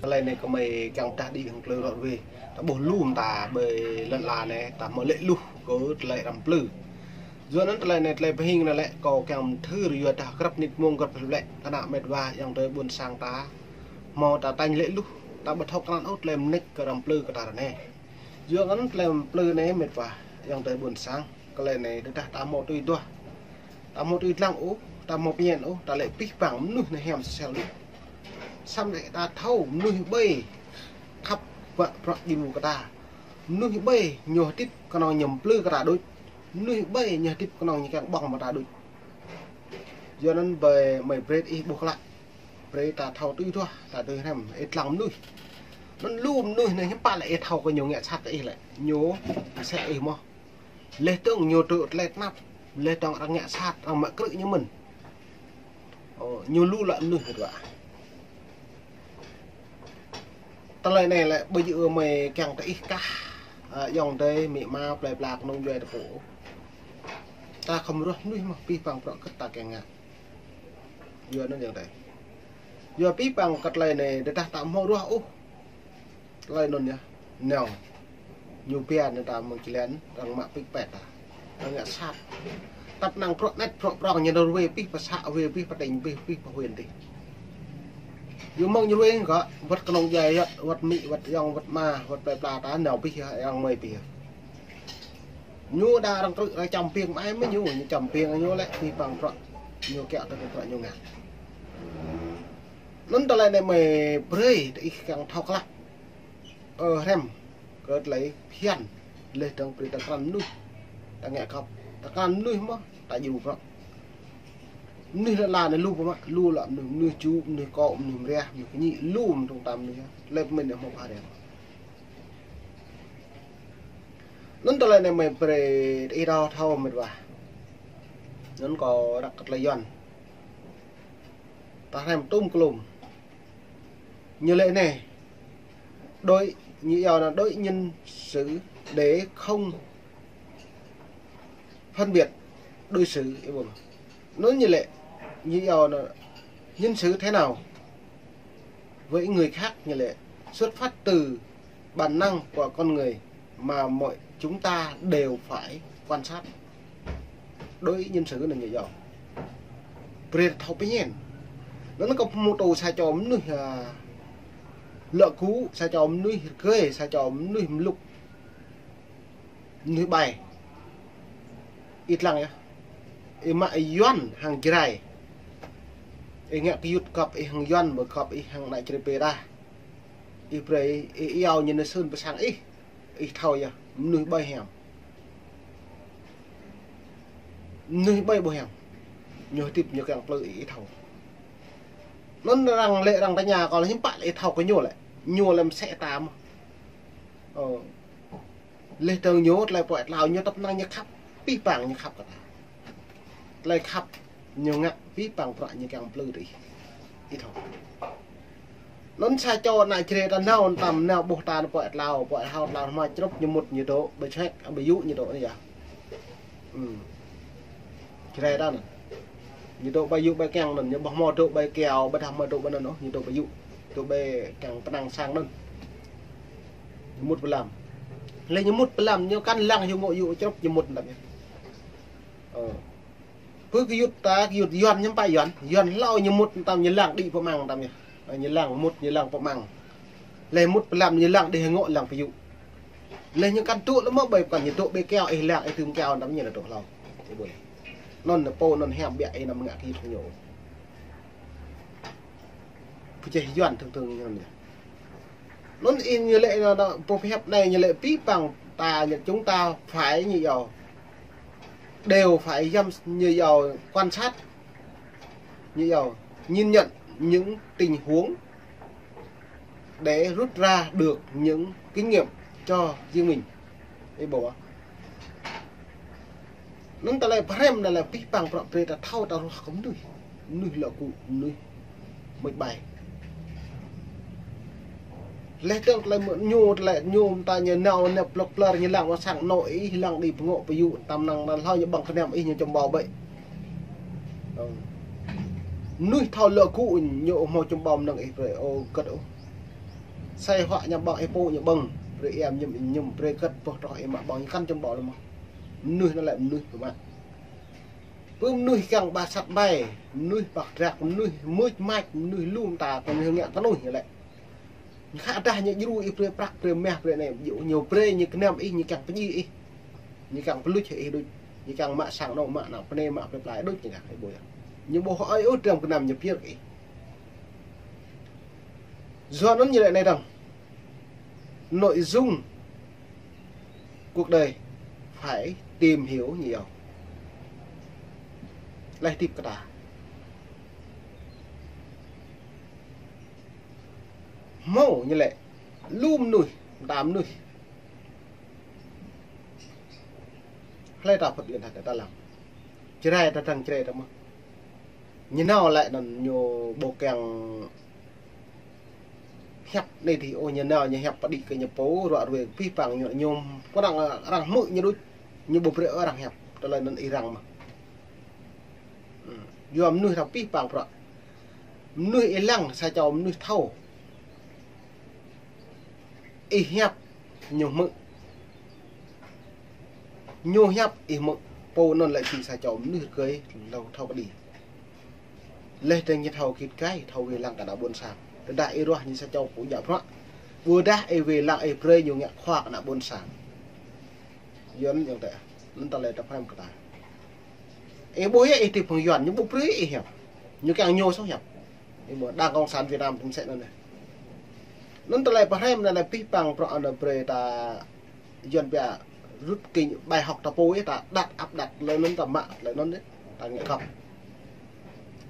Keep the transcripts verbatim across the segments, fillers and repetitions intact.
Tơlơi anai kơ mơi kiăng pơdah đĭ hăng tơlơi rot wê. Ta ƀuh lu mơta ƀơi lŏn ala anai, ta hmâo lĕ luh kơ tơlơi răm plư. Yua anŭn tơlơi anai tơlơi pơhing anai lĕ kâo kiăng thâo yua dah grăp mơnit mông grăp hlep lĕ, kơnă met wa ayŏng adơi ƀôn sang ta. Hmâo ta tañ lĕ luh, ta ƀu thâo krăn ôh tơlơi mơneč kơ răm plư kơ ta ră anai. Yua anŭn tơlơi răm plư anai met wa ayŏng adơi ƀôn sang. Tơlơi anai tơdah ta hmâo tui duah. Ta hmâo tui dlăng ôh, ta hmâo pơñen ôh, ta lĕ abih bang mơnuih anai hiam sel đôč. Samơ̆ lĕ ta thâo mơnuih ƀơi khăp ƀă prăk djru kơ ta. Mơnuih ƀơi ñu hơdip kơnơ̆ng ñu plư kơ ta đôč. Mơnuih ƀơi ñu hơdip kơnơ̆ng ñu kiăng ƀơ̆ng mă ta đôč. Yua anŭn ƀơi mơi brơi ih ƀuh klă. Brơi ta thâo tui duah, ta tui hrăm, ih dlăng mơnuih. Anŭn lu mơnuih anai hiư̆m pă lĕ ih thâo kơ ñu ngă sat kơ ih lĕ. Ñu sĕ ih mơ̆n. Leh tơ̆ng ñu tŭ tơlơi tơnap, leh tơ̆ng arăng ngă sat, arăng mă krư̆ ñu mơ̆n. Ơ, ñu lu lă mơnuih kơ dua. Tơlơi anai lĕ ƀơi yua mơi kiăng tơ ih kah, ơ, ayŏng adơi, amĭ ama, plơi pla, kơnung djuai tơpŭ. Ta khŏm ruah mơnuih mơ̆n, abih bang prăk kơ ta kiăng ngă. Yua anŭn ayŏng adơi. Yua abih bang kơ tơlơi anai, tơdah ta hmâo ruah ôh. Tơlơi anŭn yơh, nao. Ñu pia anŭn ta mơ̆ng čơlen, arăng mă pik pet ta. Arăng ngă sat. Tăp năng prăk anet, prăk prong, ñu nao ruai abih pơ să, ruai abih pơ tỉnh, abih, abih pơ huyện tih. Yua mơ̆ng ñu ruai kơ, wơ̆t kơnung djuai yơh, wơ̆t amĭ, wơ̆t ayŏng, wơ̆t ama, wơ̆t plơi pla ta, nao abih yơh, arăng mơi abih yơh. Ñu đa arăng krư̆, arăng čăm piêng, mă ai mơ̆n ñu, ñu čăm piêng, ñu lĕ abih bang prăk. Ñu kiăng tơ prăk ñu ngă. Anŭn tơlơi anai mơi brơi tơ ih kiăng thâo klă. Ơ, hrăm kơ tơlơi phiăn, leh tơ̆ng brơi ta krăn mơnuih, ta ngă khăp, ta krăn mơnuih mơ̆n, ta djru prăk. Mơnuih lă lă anai lu pơmă, lu lă mơnuih, mơnuih ču, mơnuih kŏ, mơnuih mriah, mơnuih kơñĭ, lu mơ̆n tơ̆ng ta mơnuih, lĕ pơmĭn anai hmâo pha hrăm. Anŭn tơlơi anai mơi brơi tơ ih thâo thâo met wa. Anŭn kâo răk kơ tơlơi Yuan. Ta hrăm tŭm klum. Ñu lĕ anai, đối, ñu iâu anŭn đối nhân xử để không phân biệt đối xử, ih ƀuh. Anŭn ñu lĕ, ñu iâu anŭn nhân xử thế nào với người khác, ñu lĕ xuất phát từ bản năng của con người mà mọi chúng ta đều phải quan sát. Đối nhân xử anŭn ñu iâu. Brơi thâo pơñen. Anŭn kâo pơhmutu sa čô mơnuih, a, lŏ gŭ, sa čô mơnuih rơgơi, sa čô mơnuih mlŭk. Mơnuih ƀai. Ih dlăng yơh. Ih mă Yuan hăng Jrai. Ih ngă gơyut gŏp ih hăng Yuan, ƀu gŏp ih hăng ană Jrai pê đah. Ih brơi, ih iâu ñu anai sưn pơ sang ih. Ih thâo yơh, mơnuih ƀai hiam. Mơnuih ƀai ƀu hiam. Ñu hơdip ñu kiăng plư ih, ih thâo. Anŭn arăng lĕ arăng tơña kâo lĕ hiư̆m pă lĕ ih thâo kơ ñu lĕ. Ñu lĕ mơsĕ ta mơ̆n. Ơ. Leh tơ̆ng ñu tơlơi pơhiăp hlâo ñu tăp năng ñu khăp, abih bang ñu khăp kơ ta. Tơlơi khăp ñu ngă abih bang prăk ñu kiăng plư tơ ih. Ih thâo. Anŭn sa čô ană Jrai ta nao tăm nao ƀuh ta anŭn pơhiăp hlâo, pơhiăp hlâo hlâo hmua črŭp ñu mŭt ñu dŏ, ƀơi čuek, ƀơi yŭ ñu dŏ anai yơh. Ư. Jrai ta anŭn. Ñu dŏ ƀơi yŭ ƀơi kiăng anŭn, ñu ƀu hmâo dŏ ƀơi kyâo, ƀu đah hmâo dŏ ƀơi anŭn ôh, ñu dŏ ƀơi yŭ. Dŏ ƀơi kiăng pơnăng sang anŭn. Ñu mŭt pơlăm. Leh ñu mŭt pơlăm, ñu kăn lăng hyu ngŏ yŭ črŭp ñu mŭt tăm yơh. Ơ. Pơ gơyut ta, gơyut Yuan ñu pă Yuan, Yuan hlâo ñu mŭt tăm ñu lăng đĭ pơmăng tăm yơh. Ơ, ñu lăng mŭt, ñu lăng pơmăng. Leh mŭt pơlăm ñu lăng đĭ hơngŏ lăng pơ yŭ. Leh ñu kăn dŏ lơ mơ̆ ƀơi pơkŏn ñu dŏ ƀơi kyâo, ih lăng ih tŭm kyâo tăm ñu lăng dŏ hlâo. Ih ƀuh leh. Anŭn pô anŭn hiam biă ih anăm ngă kơ yut kơ ñu. Pơjeh Yuan tơ̆ng tơ̆ng ñu anŭn yơh. Anŭn ih ñu lĕ anŭn, anŭn, pơhiăp anai ñu lĕ abih bang ta, ñu, chúng ta phải ñu iâu. Đều phải yăm ñu iâu quan sát. Ñu iâu nhìn nhận những tình huống để rút ra được những kinh nghiệm cho riêng mình. Ih ƀuh. Anŭn tơlơi pơhrăm anai lĕ abih bang prăk brơi ta thâo ta ruah kơ mơnuih. Mơnuih lŏ gŭ, mơnuih mŭt ƀai. Leh tơ̆ng tơlơi mơ̆ ñu, tơlơi ñu mơta ñu nao nao plŏk plơr ñu lăng mă sang anŏ ih lăng đĭ pơngŏ pơ yŭ tăm năng anŭn hlâo ñu ƀơ̆ng kơnăm ih ñu čơmbao ƀĕ. Ơ. Mơnuih thâo lŏ gŭ ñu hmâo čơmbao mơnơ̆ng ih brơi, ơ, kơt ôh. Sai hua ñu ƀơ̆ng, ih pô ñu ƀơ̆ng. Brơi ih ñum, ñum, brơi kơ̆t boh troh ih mă ƀơ̆ng, ñu kăn čăm ƀơ̆ng lĕ mơ̆n. Mơnuih anŭn lĕ mơnuih pơmă. Pơ mơnuih kiăng ba sat ƀai, mơnuih ba drak, mơnuih mưč mač, mơnuih lum ta, kơ mơnuih ngă kơnuih ñu lĕ. Ñu khă dah ñu djru ih brơi prăk, brơi mah, brơi anai, ñu brơi ñu kơnăm ih, ñu kiăng pơdjai ih. Ñu kiăng pơluč ih đôč. Ñu kiăng mă sang anŏ, mă ană bơnai, mă plơi pla đôč ñu dah, ih ƀuh yơh. Ñu ƀu hơơi ôh dram kơnăm ñu pơyơr ih. Yua anŭn ñu lĕ anai dơ̆ng. Nội dung cuộc đời phải tìm hiểu nhiều. Laih hơdip kơ ta. Hmâo ñu lĕ lu mơnuih, mơta mơnuih. Hlơi ta phŭt lin hă ta lăng. Jrai ta dăng jrai ta mơ̆n. Ñu nao lĕ anŭn ñu ƀu kiăng hiăp anai dih ôh, ñu nao ñu hiăp pơđĭ kơ ñu pô, ruă ruê pih pang ñu, ñu kơnơ̆ng arăng hmư̆ ñu đôč, ñu ƀu brơi arăng hiăp, tơlơi anŭn ih răng mơ̆n. Hmm. Yua mơnuih arăng pih pang prăk. Mơnuih ih lăng sa čô mơnuih thâo. Ih hiăp ñu hmư̆. Ñu hiăp ih hmư̆. Pô anŭn lĕ či sa čô mơnuih rơgơi, thâo, thâo kơđi. Laih dơ̆ng ñu thâo git gai, thâo wai lăng kơ ană ƀôn sang. Tơdah ih ruah ñu sa čô pô djă bruă. Ƀôdah ih wai lăng ih brơi ñu ngă khua kơ ană ƀôn sang. Yuan yang tĕ, anŭn tơlơi ta pơhrăm kơ ta. Ih ƀuh yơh ih hơdip hăng Yuan, ñu ƀu brơi ih hiăp. Ñu kiăng ñu soh hiăp. Ih ƀuh Đảng Cộng sản Việt Nam tŭ sĕ anŭn anai. Anŭn tơlơi pơhrăm anai lĕ pih pang prăk anai brơi ta Yuan pia rút kinh bài học ta pô ih ta đăt ăp đăt lĕ anŭn ta mă lĕ anŭn dih. Ta ngă khŏm.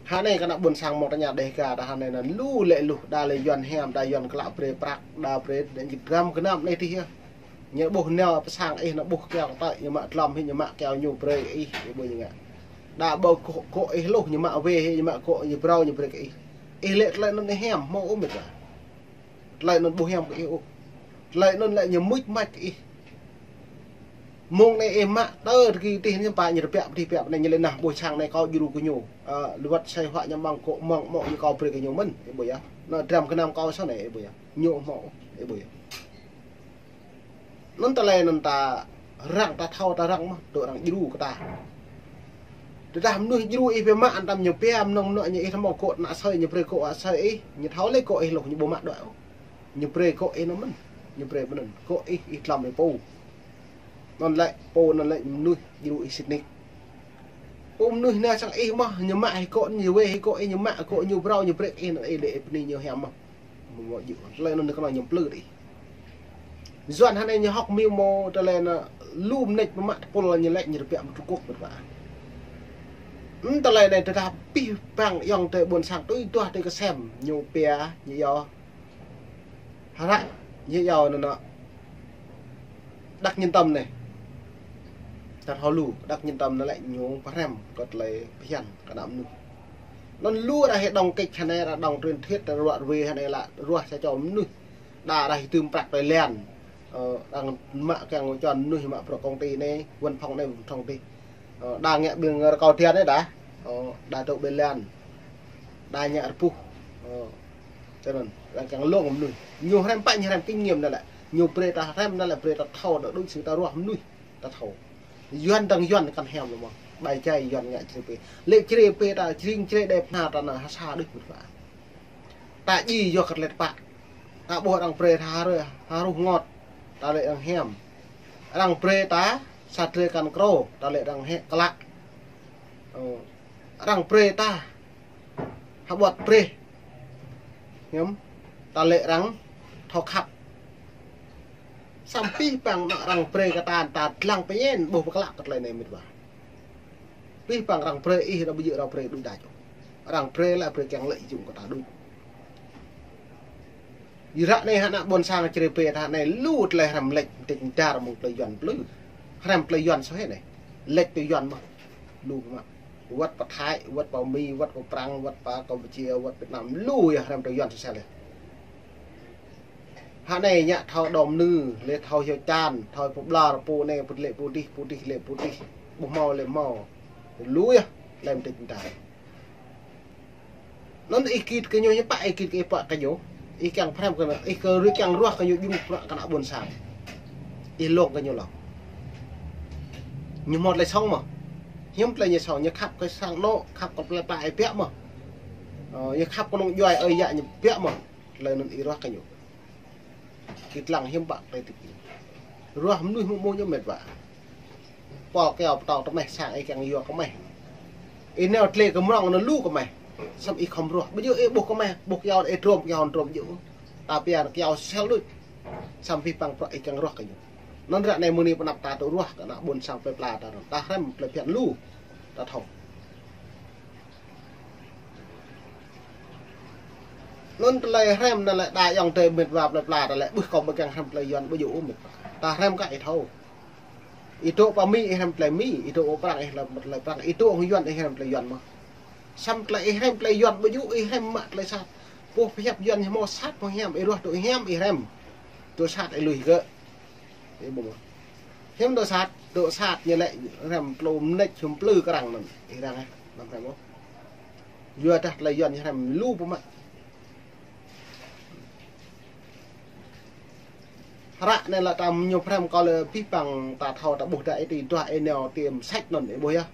Hơnai kơ ană ƀôn sang mơ̆ng ta ña đeh ka ta hơnai anŭn lu lĕ lu đa lĕ Yuan hiam đa Yuan klă brơi prăk đa brơi đe jit ram kơnăm anai dih yơh. Ñu ƀuh nao pơ sang ih ñu ƀuh kiao kơ tơi ñu mă tlăm hĭ ñu mă kiao ñu brơi ih, ih ƀuh ñu ngă. Đa ƀu kơ, kơ ih lu ñu mă wai hĭ ñu mă kơ ñu brơi ñu brơi kơ ih. Ih lĕ tơlơi anŭn ih hiam hmâo ôh met wa. Tơlơi anŭn ƀu hiam kơ ih ôh. Tơlơi anŭn lĕ ñu mưč mač kơ ih. Mơ̆ng anai ih mă tơ tơki tih ñu pă ñu rơpiă pơdih piă anai ñu lĕ nah ƀuh sang anai kâo djru kơ ñu. Ơ, lơwăt sai hua ñu ƀơ̆ng kơ mơ̆ng mơ̆ng ñu kâo brơi kơ ñu mơ̆n, ih ƀuh yơh. Anŭn dram kơnăm kâo sa anai, ih ƀuh yơh. Ñu hmâo, ih ƀuh yơh. Anŭn tơlơi anŭn ta răng ta thâo ta răng mơ̆n, tŭ arăng djru kơ ta. Tơdah mơnuih djru ih pia mă anăm ñu pia mơnơ̆ng mơnŏ ñu ih tơmâo kơ ană asơi ñu brơi kơ asơi ih, ñu thâo lĕ kơ ih lu ñu ƀu mă đuaĭ ôh. Ñu brơi kơ ih anŭn mơ̆n, ñu brơi mơnơ̆ng. Kơ ih ih tlăm ih pô. Anŭn lĕ pô anŭn lĕ mơnuih djru ih sĭt nik. Pô mơnuih nao sang ih mơ̆n, ñu mă hĭ kơ ñu wai hĭ kơ ih ñu mă kơ ñu brơi ñu brơi ih anŭn ih lĕ ih bơni ñu hiam mơ̆n. Mơ̆ mơ̆ djơ̆. Tơlơi anŭn kơnơ̆ng ñu plư đih. Yuan hơnai ñu hŏk mơ̆ mơ̆ tơlơi anŭn lu mơneč mơmă tơpul ñu lĕ ñu rơpiă mơ̆ Trung Quốc mơ̆ pă. Anŭn tơlơi anai tơdah pih pang ayŏng adơi ƀôn sang tui duah tui kơsem ñu pia ñu yua. Hră ñu yua anŭn anŭn. Đắc Nhân Tâm anai. Tơdah hơlu, Đắc Nhân Tâm anŭn lĕ ñu pơhrăm kơ tơlơi phiăn kơ ană mơnuih. Anŭn lu arăng hê đŏng kĕč hơnai, arăng đŏng truyền thuyết, arăng ruă ruê hơnai lă ruah sa čô mơnuih. Đa arăng hê tơm prăk tơlơi lan. Ơ, arăng mă kiăng čuăn mơnuih mă bruă công ty anai, văn phòng anai, văn phòng dih. Ơ, đa ngă ƀing rơkâo tian anai đa. Ơ, đa tŭ ƀơi lan. Đa ngă rơpuh. Ơ, tui anŭn, arăng kiăng lông mơnuih. Ñu hrăm pă, ñu hrăm kinh nghiệm anŭn lĕ. Ñu brơi ta hrăm anŭn lĕ, brơi ta thâo, đa đôč sư ta ruah mơnuih. Ta thâo. Yuan dơ̆ng Yuan kăn hiam lu mơ̆n. Ƀai jai Yuan ngă čri pê. Lĕ čri pê ta, jring čri đe pơhna ta anŭn ha sa đôč mơ̆n pă. Ta djai yua kơ tơlơi tơpă. Ta ƀuh arăng brơi ta ha rơi, ha ruh ngot. Ta lĕ arăng hiam. Arăng brơi ta, sa drơi kăn krô, ta lĕ arăng hĕ klă. Ơ, arăng brơi ta, hơƀuăt brơi. Hiam, ta lĕ arăng thâo khăp. Samơ̆ pih pang anŭn arăng brơi kơ ta, ta lăng pơñen, ƀuh pơklă kơ tơlơi anai met wa. Pih pang arăng brơi ih, arăng ƀu djơ̆ arăng brơi đôč đač. Arăng brơi lĕ brơi kiăng lợi dụng kơ ta đôč. Yua ră anai hă ană ƀôn sang čri pê ta anai lu tơlơi hrăm lĕč tĕk dar mơ̆ng tơlơi Yuan plư. Hrăm tơlơi Yuan soh hĕ anai. Lĕč tơlơi Yuan mơ̆n. Lu mơ̆n. Wơ̆t pơ Thái, wơ̆t pơ Mi, wơ̆t pơ Prăng, wơ̆t pơ Campuchia, wơ̆t Việt Nam, lu yơh hrăm tơlơi Yuan soh sel yơh. Hă anai ngă thâo đom nư, lĕ thâo hyu čan, thâo pơbla pô anai, pô lĕ pô dih, pô dih lĕ pô dih. Ƀu hmâo lĕ hmâo. Lu yơh, lĕ tĕk dar. Anŭn ih git kơ ñu, ñu pă ih git kơ ih pă kơ ñu. Ih kiăng phrăm kơ ană, ih kơ rui kiăng ruah kơ ñu jing bruă kơ ană ƀôn sang. Ih lông kơ ñu lông. Ñu hmâo tơlơi song mơ̆. Hiư̆m tơlơi ñu song, ñu khăp kơ sang anŏ, khăp kơ plơi pla ih biă mơ̆. Ơ, ñu khăp kơ nŏng djuai ơi yă ñu biă mơ̆. Tơlơi anŭn ih ruah kơ ñu. Ih lăng hiư̆m pă tơlơi tip ih. Ruah mơnuih mơ̆ mơ̆ ñu mĕt wa. Pô kiao pơtâo tơmeh sang ih kiăng yua kơ meh. Ih nao tlĕ kơ mrŏng anŭn lu kơ meh. Samơ̆ ih khŏm ruah. Ƀu djơ̆ ih ƀuh kơ meh, ƀuh kiao ih trôm, kiao trôm djơ̆. Ta pia kiao sel đôč. Samơ̆ pih păng prăk ih kiăng ruah kơ ñu. Anŭn ră anai mơ̆ng anai pơ anăp ta tŭ ruah kơ ană ƀôn sang plơi pla ta anŭn. Ta hrăm plơi phiăn lu. Ta thâo. Anŭn tơlơi hrăm anŭn lĕ đa ayŏng adơi mĕt wa plơi pla ta lĕ ƀuh kâo ƀu kiăng hrăm tơlơi Yuan ƀu djơ̆ ôh mĕt wa. Ta hrăm kơ ih thâo. Ih dŏ pơ Mi ih hrăm tơlơi Mi, ih dŏ pơ Prăng ih hrăm tơlơi Prăng, ih dŏ hăng Yuan ih hrăm tơlơi Yuan mơ̆. Samơ̆ tơlơi ih hrăm tơlơi Yuan ƀu djơ̆ ih hrăm mă tơlơi sat. Pô pơhiăp Yuan ñu hmâo sat hmâo hiam, ih ruah dŏ hiam ih hrăm. Dŏ sat ih lui gơ̆. Ih ƀuh mơ̆. Hiư̆m dŏ sat, dŏ sat ñu lĕ hrăm tlô mơneč hiư̆m plư kơ arăng anŭn. Ih arăng ih, anŭn hrăm ôh. Yua dah tơlơi Yuan ñu hrăm lu pơmă. Hră anai lĕ ta ñu phrăm kơ lĕ pih păng ta thâo ta ƀuh dah ih tui duah ih nao tiêm sách anŭn ih ƀuh yơh.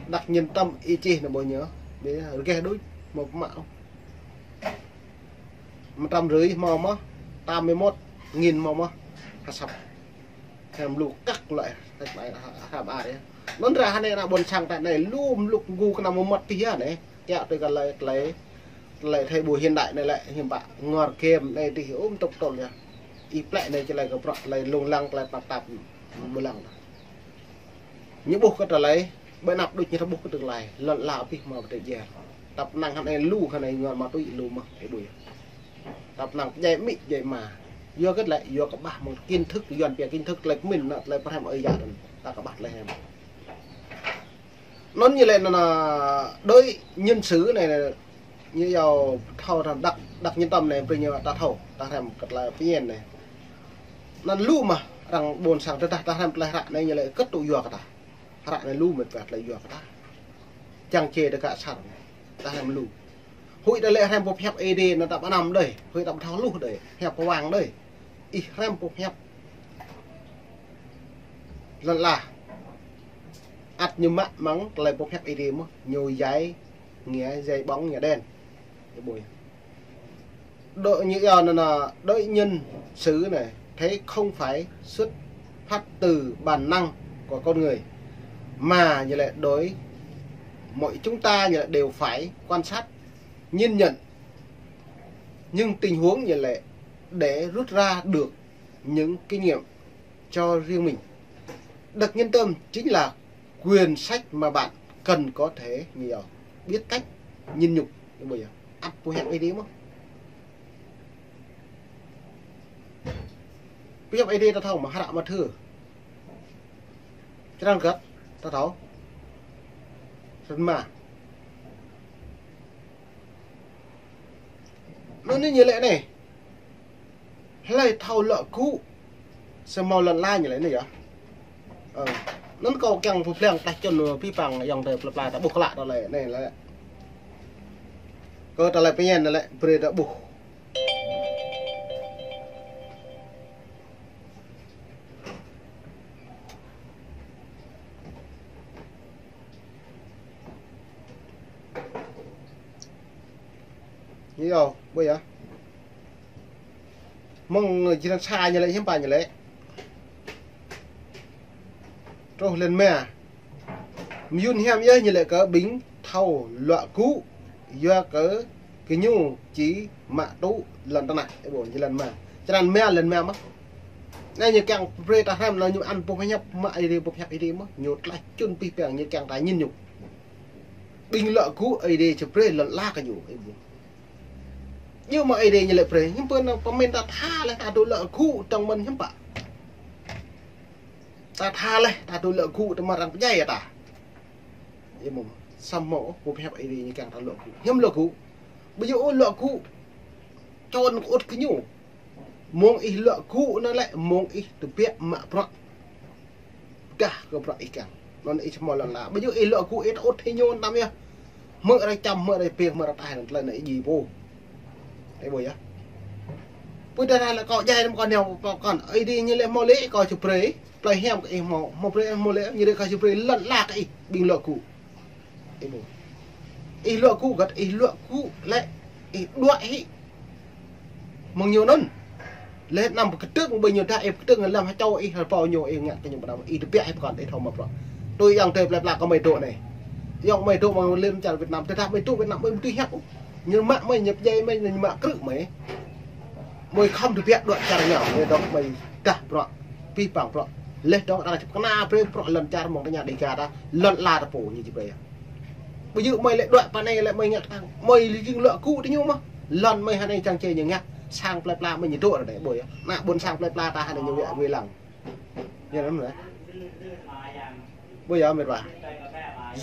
Đắc Nhân Tâm ih čih anŭn ƀuh ñu. Ƀuh yơh, rơgeh đôč, hmâo pơmă ôh. Một trăm rưỡi hmâo mơ̆, tám mươi mốt nghìn hmâo mơ̆. Hơsăp. Hrăm lu kăk lĕ, hrăm ai, hrăm ai yơh. Anŭn ră anai ană ƀôn sang ta anai lu mlŭk ngu kơ anăm mơmŏt pih yơh anai. Kiăo tui kơ tơlơi, tơlơi, tơlơi thời buổi hiện đại anai lĕ, hiư̆m pă ngor game anai tih ôm tŭk tôl yơh. Ih plĕ anai čơlơi kơ bruă tơlơi lông lăng tơlơi tap tap ƀu lăng. Ñu ƀuh kơ tơlơi, ƀơi anăp đôč ñu ƀuh kơ tương lai, lŏn ala pih mă pơtê djel. Tăp năng hăng anai lu, hăng anai ngor ma tui lu mơ̆, ih ƀuh yơh. Tăp năng djai amĭ, djai ama. Yua kơ tơlơi, yua kơ ƀah mơ̆ng kiến thức, Yuan pia kiến thức tơlơi pơmĭn, anŭn tơlơi pơhrăm ơi yă anŭn, ta kơ ƀah tơlơi hrăm. Anŭn ñu lĕ anŭn, anŭn, đối nhân xử anai, ñu yua thâo anŭn Đắc, Đắc Nhân Tâm anai, brơi ñu ta thâo, ta hrăm kơ tơlơi pơñen anai. Anŭn lu mơ̆, arăng ƀôn sang tơdah ta hrăm tơlơi hră anai ñu lĕ kơt tŭ yua kơ ta. Hră anai lu mĕt wa tơlơi yua kơ ta. Čang čê tơ kă sar anai, ta hrăm lu. Huĭ ta lĕ hrăm pô pơhiăp Ơi Adai anŭn ta pơanăm đơi, huĭ ta pơthâo hluh đơi, pơhiăp pơwang đơi. Ih hrăm pô pơhiăp lŏn ala. Ăt ñu mă mơ̆ng tơlơi pô pơhiăp Ơi Adai mơ̆, ñu dạy nghĩa dạy bóng nghĩa đèn. Ih ƀuh yơh. Đối, ñu yua anŭn, anŭn, đối nhân xử này, thế không phải xuất phát từ bản năng của con người, mà như là đối mỗi chúng ta như là đều phải quan sát, nhìn nhận những tình huống như là để rút ra được những kinh nghiệm cho riêng mình. Đắc Nhân Tâm chính là quyển sách mà bạn cần có thể, ñu yua, biết cách nhìn nhận. Ih ƀuh yơh, ăt pô pơhiăp Ơi Adai mơ̆. Pô pơhiăp Ơi Adai ta thâo mơ̆, hră Mathiơ. Črăn hơget, ta thâo. Črăn rơma. Anŭn anai ñu lĕ anai. Hlơi thâo luă gŭ, samơ̆ lŏn ala ñu lĕ anai yơh. Ơ. Anŭn kâo kiăng pơblang tah čun pih păng ayŏng adơi plơi pla ta ƀuh klă tơlơi anai lĕ. Kơ tơlơi pơñen anai lĕ, brơi ta ƀuh. Ñu yua, ƀuh yơh. Mơ̆ng jơlan sa ñu lĕ, hiư̆m pă ñu lĕ. Truh lăn ma. Mơyŭn hiam yơh ñu lĕ kơ ƀing thâo luă gŭ, yua kơ gơñu či mă tŭ lŏn tơnah. Ih ƀuh, jơlan ma. Črăn ma, lăn ma mơ̆. Anai ñu kiăng brơi ta hrăm anŭn ñu ăn pô pơhiăp mă Ơi Adai, pô pơhiăp Ơi Adai mơ̆. Ñu tlaih čun pih păng ñu kiăng ta nhìn nhận. Ƀing luă gŭ Ơi Adai či brơi lŏn ala kơ ñu. Ih ƀuh. Ñu mă Ơi Adai ñu lĕ brơi. Hiư̆m pă anŭn pơmĭn ta tha laih ta dŏ luă gŭ tơ̆ng mơ̆n hiư̆m pă. Ta tha laih ta dŏ luă gŭ tơ̆ng mơ̆n arăng pơdjai ta. Ih ƀuh. Samơ̆ pô pơhiăp Ơi Adai ñu kiăng ta luă gŭ. Hiư̆m luă gŭ. Ƀu djơ̆ ôh luă gŭ. Čon kơ ŭt kơ ñu. Mơ̆ng ih luă gŭ anŭn lĕ, mơ̆ng ih tơbiă mă bruă. Pơdah kơ bruă ih kiăng. Anŭn ih či hmâo lŏn ala. Ƀu djơ̆ ih luă gŭ ih tơ ŭt hĭ ñu tam yơh. Hmư̆ rai čăm, hmư̆ rai pĕng, hmư̆ rai taih anŭn tơlơi anŭn ih djai pô. Ih ƀuh yơh. Pui ta ra lĕ kâo djai lăm kâo nao pơ kŏn. Ih dih ñu lĕ hmâo lĕ kâo či brơi. Plei hiam kơ ih hmâo, hmâo brơi hmâo lĕ, ñu lĕ kâo či brơi lŏn ala kơ ih, ƀing lŏ gŭ. Ih ƀuh. Ih lŏ gŭ găt, ih lŏ gŭ lĕ, ih đuaĭ hĭ. Mơ̆ng ñu anŭn. Lĕ năm pơkơtơ̆ng ƀơi ñu dah, ih pơkơtơ̆ng lăm hơčâo ih, hơpâo ñu, ih ngă kơ ñu pơnam, ih tơbiă hĭ pơkŏn, ih thâo mă bruă. Tui yang tơi plei pla kơ mơi dŏ anai. Yang mơi dŏ mơ̆ng lŏn čar Việt Nam, tơdah mơi dŏ Việt Nam, mơi ƀu tui hiăp. Ñu mă mơi, ñu pơdjai mơi, ñu mă krư̆ mơi. Mơi khŏm tơbiă đuaĭ čar ñu, mơi dŏ mơi dah bruă, pih pang bruă. Leh dŏng arăng čăp kơna brơi bruă lŏn čar mơ̆ng tơña Dega ta, lŏn ala ta pô ñu či brơi. Ƀu djơ̆ mơi lĕ đuaĭ pơ anai lĕ mơi ngă kơtang. Mơi lĕ jing lŏ gŭ tơ ñu mơ̆. Lŏn mơi hơnai čang čê ñu ngă. Sang plei pla mơi ñu dŏ ră anai ƀơi. Ană ƀôn sang plei pla ta hơnai ñu wĕ wĕ lăng. Ñu anŭn lĕ. Ƀơi met wa.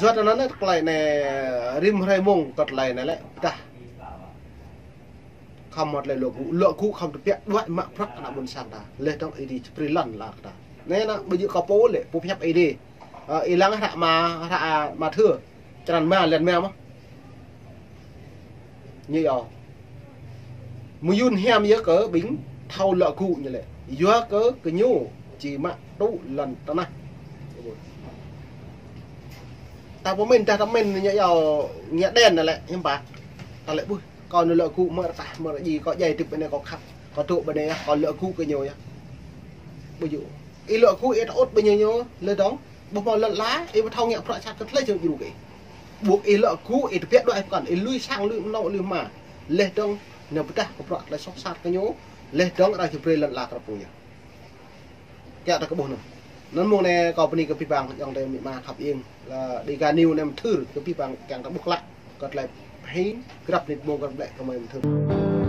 Yua anŭn tơlơi anai rĭm hrơi mông kơ tơlơi anai lĕ pơdah. Khŏm mơ̆ tơlơi lŏ gŭ, lŏ gŭ khŏm tơbiă đuaĭ mă prăk ană ƀôn sang ta. Leh dŏng ih dih či brơi lŏn ala kơ ta. Anai ană ƀu djơ̆ kâo pô lĕ, pô pơhiăp ih dih. Ơ, ih lăng hră Ma, hră Ma Thơ. Črăn rơma, lăn rơma mơ̆. Ñu yơh. Mơyŭn hiam yơh kơ ƀing thâo lŏ gŭ ñu lĕ. Yua kơ kơ ñu či mă tŭ lŏn tơnah. Ta pơmĭn, ta pơmĭn ñu yơh ngă đen lĕ, hiư̆m pă. Ta lĕ ƀuh, kâo ñu lŏ gŭ mơ̆ rơtah, mơ̆ rơdjai, kâo djai tip anai kâo khăp, kâo tŭ ƀơi anai yơh, kâo lŏ gŭ kơ ñu yơh. Ƀu djơ̆. Ih lŏ gŭ ih tơŭt ƀơi ñu ñu, leh dŏng. Ƀu hmâo lŏn ala, ih ƀu thâo ngă bruă sat kơ tơlơi jơ̆ng djru kơ ih. Ƀuh ih lŏ gŭ, ih tơbiă đuaĭ pơkŏn, ih lui sang, lui mơnâo, lui hma. Leh dŏng, ñu pơdah kơ bruă tơlơi soh sat kơ ñu, leh dŏng arăng či brơi lŏn ala kơ ta pô yơh. Kiăng ta kơ ƀuh anŭn. Anŭn mông anai kâo bơni kơ abih bang, ayŏng adơi amĭ ama khăp iêng, lĕ Dega News anai mơthưr, kơ abih bang kiăng ta ƀuh klă, kơ tơlơi hĭ, grăp mơnit mông grăp lĕ kơ mơi mơthưr.